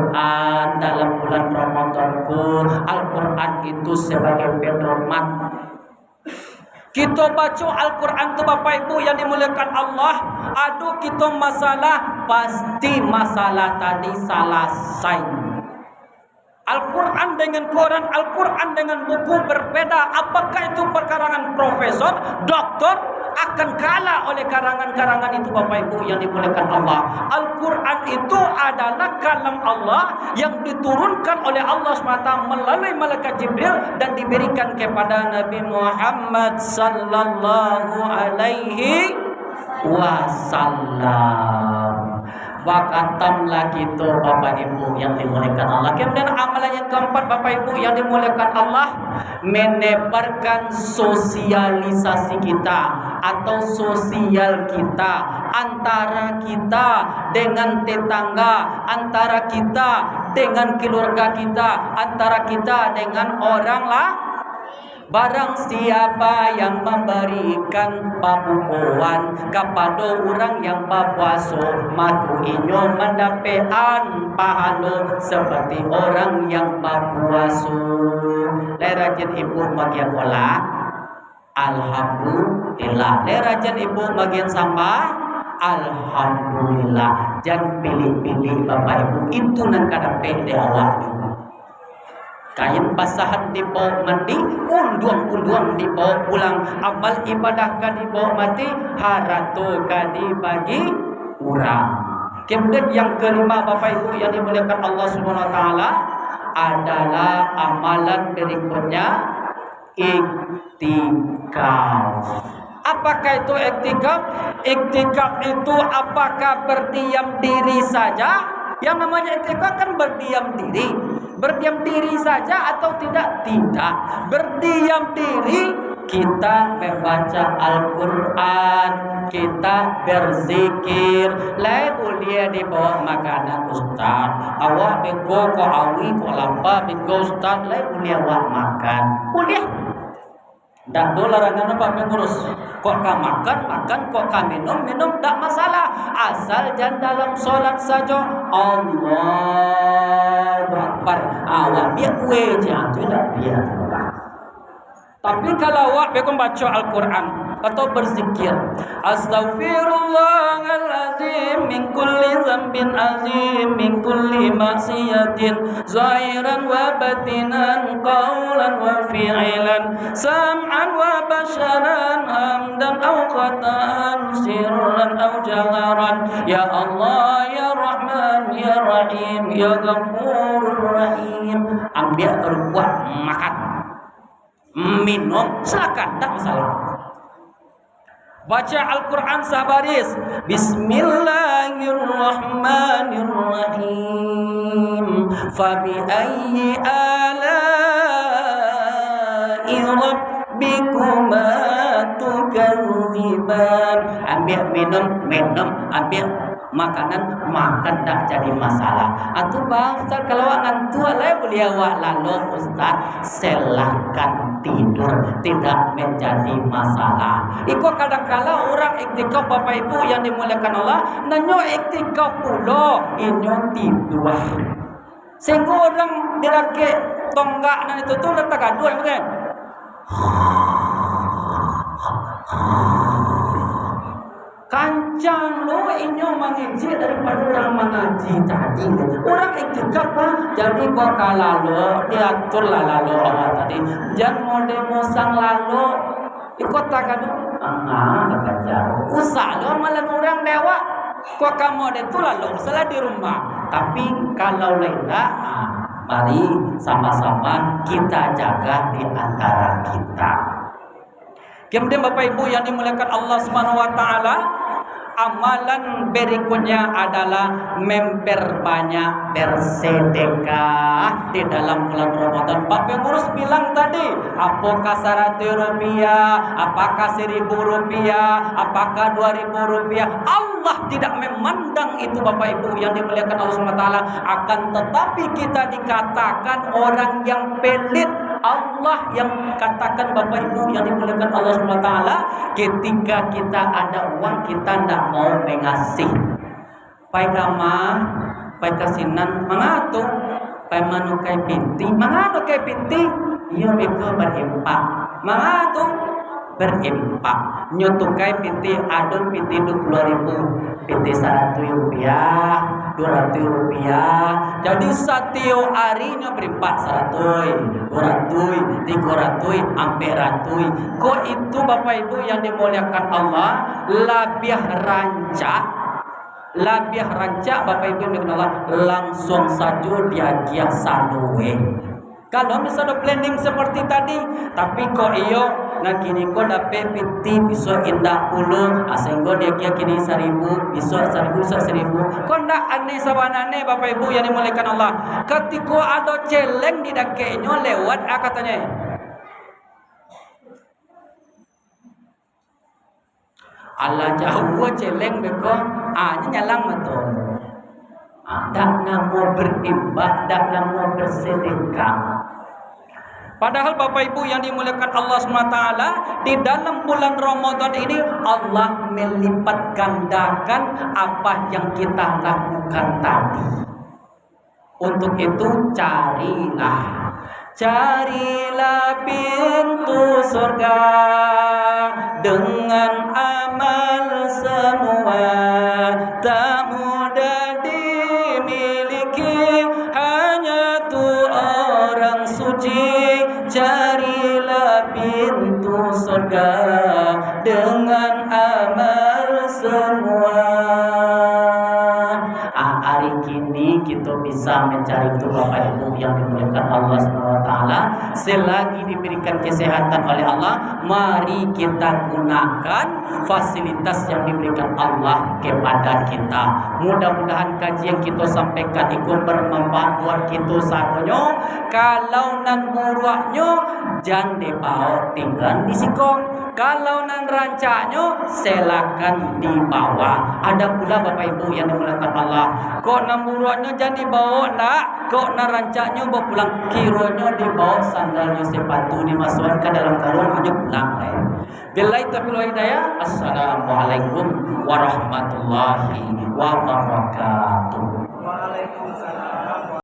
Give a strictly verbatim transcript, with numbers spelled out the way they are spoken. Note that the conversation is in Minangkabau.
Al-Quran dalam bulan Ramadan tu, Al-Quran itu sebagai pedoman. Kito baco Al-Quran tu, Bapak Ibu yang dimuliakan Allah, ado kito masalah, pasti masalah tadi salasai. Al-Quran dengan Quran, Al-Quran dengan buku berbeda. Apakah itu perkarangan profesor, doktor, akan kalah oleh karangan-karangan itu, Bapak Ibu yang dimuliakan Allah. Al-Quran itu adalah kalam Allah yang diturunkan oleh Allah subhanahu wa taala melalui malaikat Jibril dan diberikan kepada Nabi Muhammad sallallahu alaihi wasallam. Bakatamlah kito, Bapak Ibu yang dimuliakan Allah. Kemudian amalan yang keempat, Bapak Ibu yang dimuliakan Allah, menebarkan sosialisasi kita atau sosial kita, antara kita dengan tetangga, antara kita dengan keluarga kita, antara kita dengan orang lah. Barang siapa yang memberikan pabukoan kapado urang yang bapuaso, mako inyo mandapekan pahalo seperti orang yang bapuaso. Lai rajin ibu magian kolak? Alhamdulillah. Lai rajin ibu magian samba? Alhamdulillah. Jan pilih-pilih, Bapak Ibu, itu nan ka dapek dek awak tu. Kain basahan dibaok mandi, unduang-unduang dibaok pulang, amal ibadah ka dibaok mati, harato ka dibagi urang. Kemudian yang kelima, Bapak Ibu yang dimuliakan Allah Subhanahu wa taala, adalah amalan berikutnya, iktikaf. Apakah itu iktikaf? Iktikaf itu apakah berdiam diri saja? Yang namanya iktikaf kan berdiam diri. Berdiam diri saja atau tidak? Tidak. Berdiam diri, kita membaca Al-Quran, kita berzikir. Lai buliah dibaok makanan, Ustaz. Awak beko kok awi, kok lapa beko, Ustaz. Lai buliah awak makan? Buliah. Ndak ado larangan apo, pengurus. Kok ka makan, makan, kok ka minum, minum, ndak masalah. Asal jan dalam solat sajo. Allahu Akbar. Awak biak kue je, ah, tu ndak biak tu lah. Tapi kalau awak biak baco Al-Quran atau berzikir, Astaghfirullahalazim min kulli dzambin azim, min kulli maksiatin, zahiran wa batinan, qaulan wa fi'lan, sam'an wa basyaran, hamdan au khata'an, sirran au jaharan. Ya Allah, ya Rahman, ya Rahim, ya Ghafurur Rahim. Ambiak karupuak, makan. Minum, silakan, ndak masalah. Baca Al-Quran sabaris. Bismillahirrahmanirrahim. Fabi ayyi ala'i rabbikuma tukadziban. Ambiak minum, minum. Ambiak makanan, makan, ndak jadi masalah. Atu bang, Ustaz, kalau awak ngantuak, lai buliah awak lalok, Ustaz? Silakan tidur, tidak menjadi masalah. Iko kadangkala urang iktikaf, Bapak Ibu yang dimuliakan Allah, nan nyo iktikaf pulo, inyo tidur. Sehingga urang di rakek tonggak nan itu tu lah tagaduah, bukan? Kancang lo inyo mangecek daripado urang mangaji tadi. Urang iktikaf, Pak. Jadi kok ka lalok, diatur lah lalok awak tadi. Jan mode musang lalok. Iko tagaduah. Ah, ah, kancang. Usah lo amalan urang dek awak. Kok ka mode tu lalok, salah di rumah. Tapi kalau lah indak, ah, mari sama-sama kita jaga di antara kita. Kemudian, Bapak Ibu yang dimuliakan Allah Subhanahu wa Ta'ala, amalan berikutnya adalah memperbanyak bersedekah di dalam bulan Ramadan. Pak Pengurus bilang tadi, apakah saratus rupiah, apakah seribu rupiah, apakah dua ribu rupiah, Allah tidak memandang itu, Bapak Ibu yang dimuliakan Allah Subhanahu wa Ta'ala. Akan tetapi, kita dikatakan orang yang pelit. Allah yang katakan, Bapak Ibu yang dimuliakan Allah Subhanahu wa Ta'ala, ketika kita ada uang, kita ndak mau mengasih. Pai ka ma, Pai ka sinan, manga tu? Pai manukai pitih, manga nukai pitih? Iyo beko barimpak. Manga tu? Barimpak. Nyo tukai pitih, ado pitih duo puluah ribu, pitih saratuih rupiah, duo ratuih rupiah. Jadi satiok ari nyo barimpak, saratuih, duo ratuih, tigo ratuih, ampek ratuih. Kok itu, Bapak Ibu yang dimuliakan Allah, labiah rancak Labiah rancak, Bapak Ibu yang Allah, langsuang sajo diagiah saluwe. Kalau misalnyo planning seperti tadi, tapi kok iyo, nan kini ko dapek pitih, bisuak indak pulo, ah, sahinggo diagiah kini saribu, bisuak saribu, bisuak saribu. Kok ndak aneh sabananyo, Bapak Ibu yang dimuliakan Allah? Katiko ado celeng di dakeknyo lewat, ah, katonyo. Alah jauah celeng beko, ah, nyo nyalang mato. Ah, dak namo berimbak, dak namo bersedekah. Padahal Bapak Ibu yang dimuliakan Allah Subhanahu Wa Taala, di dalam bulan Ramadan ini Allah melipat gandakan apa yang kita lakukan tadi. Untuk itu, carilah, carilah pintu surga dengan amal semua. Tak mudah dimiliki, hanya tu orang suci. Carilah pintu surga dengan amal semua. Ah, ari kini kito bisa mancari tu, Bapak Ibu yang dimuliakan Allah Subhanahu Wa Taala, selagi diberikan kesehatan oleh Allah, mari kita gunakan fasilitas yang diberikan Allah kepada kita. Mudah-mudahan kaji yang kito sampaikan iko bermanfaat buat kito sadonyo. Kalau nan buruaknyo, jan dibaok tinggan di siko. Kalau nan rancaknyo, silakan dibawa. Ada pula, Bapak Ibu yang dimuliakan Allah, kok nan buruaknyo jan dibaok, ndak? Kok nan rancaknyo bapulang, kironyo dibaok sandalnyo, sepatu, dimasuakan ka dalam karung, hanyo pulang, eh. Billahi taufiq wal hidayah. Assalamualaikum warahmatullahi wabarakatuh.